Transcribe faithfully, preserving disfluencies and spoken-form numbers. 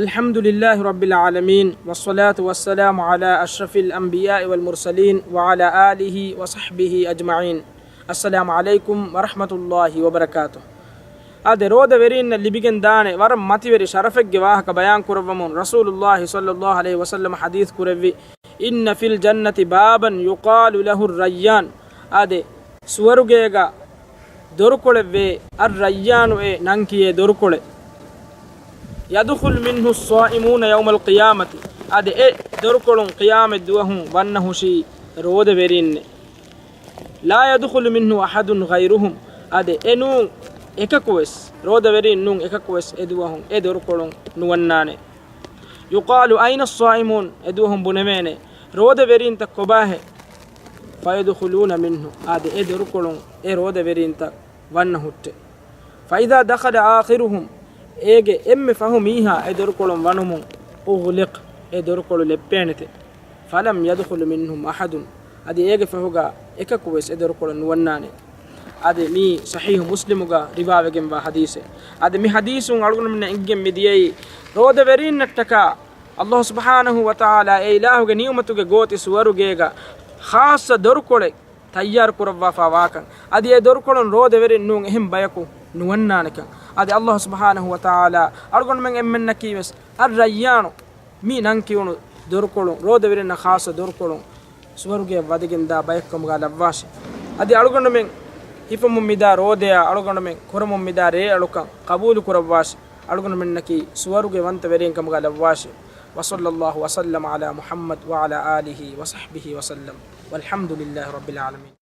الحمد لله رب العالمين، والصلاة والسلام على أشرف الأنبياء والمرسلين، وعلى آله وصحبه أجمعين. السلام عليكم ورحمة الله وبركاته. އާދެ، ރޯދަވެރީންނަށް ލިބިގެން ދާނެ ވަރަށް މަތިވެރި ޝަރަފެއްގެ ވާހަކަ ބަޔާން ކުރައްވަމުން، ރަސޫލުﷲ ޞައްލަﷲ ޢަލައިހި ވަސައްލަމަ ޙަދީޘް ކުރެއްވި، إن في الجنة بابا يقال له الريان. އާދެ، ސުވަރުގޭގަ ދޮރުކޮޅެއްވޭ، އައްރައްޔާނު އޭ ނަން ކިޔޭ ދޮރުކޮޅެއް. يدخل منه الصائمون يوم القيامة. އާދެ، އެ ދޮރުކޮޅުން ޤިޔާމަތް ދުވަހުން ވަންނަ ހުށީ ރޯދަވެރީންނޭ. لا يدخل منه أحد غيرهم. އާދެ، އެ ނޫން އެކަކުވެސް، ރޯދަވެރީން ނޫން އެކަކުވެސް އެ ދުވަހުން އެ ދޮރުކޮޅުން ނުވަންނާނެ. يقال أين الصائمون؟ އެ ދުވަހުން ބުނެވޭނެ، ރޯދަވެރީންތައް ކޮބާހޭ؟ فيدخلون منه. އާދެ، އެ ދޮރުކޮޅުން އެ ރޯދަވެރީންތައް ވަންނަ ހުއްޓެ. فإذا دخل آخرهم، އޭގެ އެންމެ ފަހު މީހާ އެ ދޮރުކޮޅުން ވަނުމުން، أغلق، އެ ދޮރުކޮޅު ލެއްޕޭނެތެ. فلم يدخل منهم أحد، އަދި އޭގެ ފަހުގަ އެކަކުވެސް އެ ދޮރުކޮޅުން ނުވަންނާނެ. އަދި މީ ޞަޙީޙު މުސްލިމުގަ ރިވާވެގެންވާ ޙަދީޘެއް. އަދި މި ޙަދީޘުން އަޅުގަނޑުމެންނަށް އެނގިގެން މިދިޔައީ، ރޯދަވެރީންނަށްޓަކާ ﷲ ސުބްޙާނަހޫ ވަތަޢާލާ އެ އިލާހުގެ ނިޢުމަތުގެ ގޯތި ސުވަރުގޭގަ ޚާއްޞަ ދޮރުކޮޅެއް ތައްޔާރު ކުރައްވާފާ ވާކަން، އަދި އެ ދޮރުކޮޅުން ރޯދަވެރިން ނޫން އެހެން ބަޔަކު ނުވަންނާނެކަން، އަދި ﷲ ސުބްޙާނަހޫ ވަތަޢާލާ އަޅުގަނޑުމެން އެންމެންނަކީވެސް އައްރައްޔާނު މި ނަން ކިޔުނު ދޮރުކޮޅުން، ރޯދަވެރިންނަށް ޚާއްޞަ ދޮރުކޮޅުން ސުވަރުގެއަށް ވަދެގެންދާ ބަޔަކު ކަމުގަ ލައްވާށި. އަދި އަޅުގަނޑުމެން ހިފަމުން މިދާ ރޯދަޔާ، އަޅުގަނޑުމެން ކުރަމުން މިދާ ރޭއަޅުކަން ޤަބޫލު ކުރައްވާށި. އަޅުގަނޑުމެންނަކީ ސުވަރުގެ ވަންތަވެރިން ކަމުގަ ލައްވާށި. وصلى الله وسلم على محمد وعلى آله وصحبه وسلم. والحمد لله رب العالمين.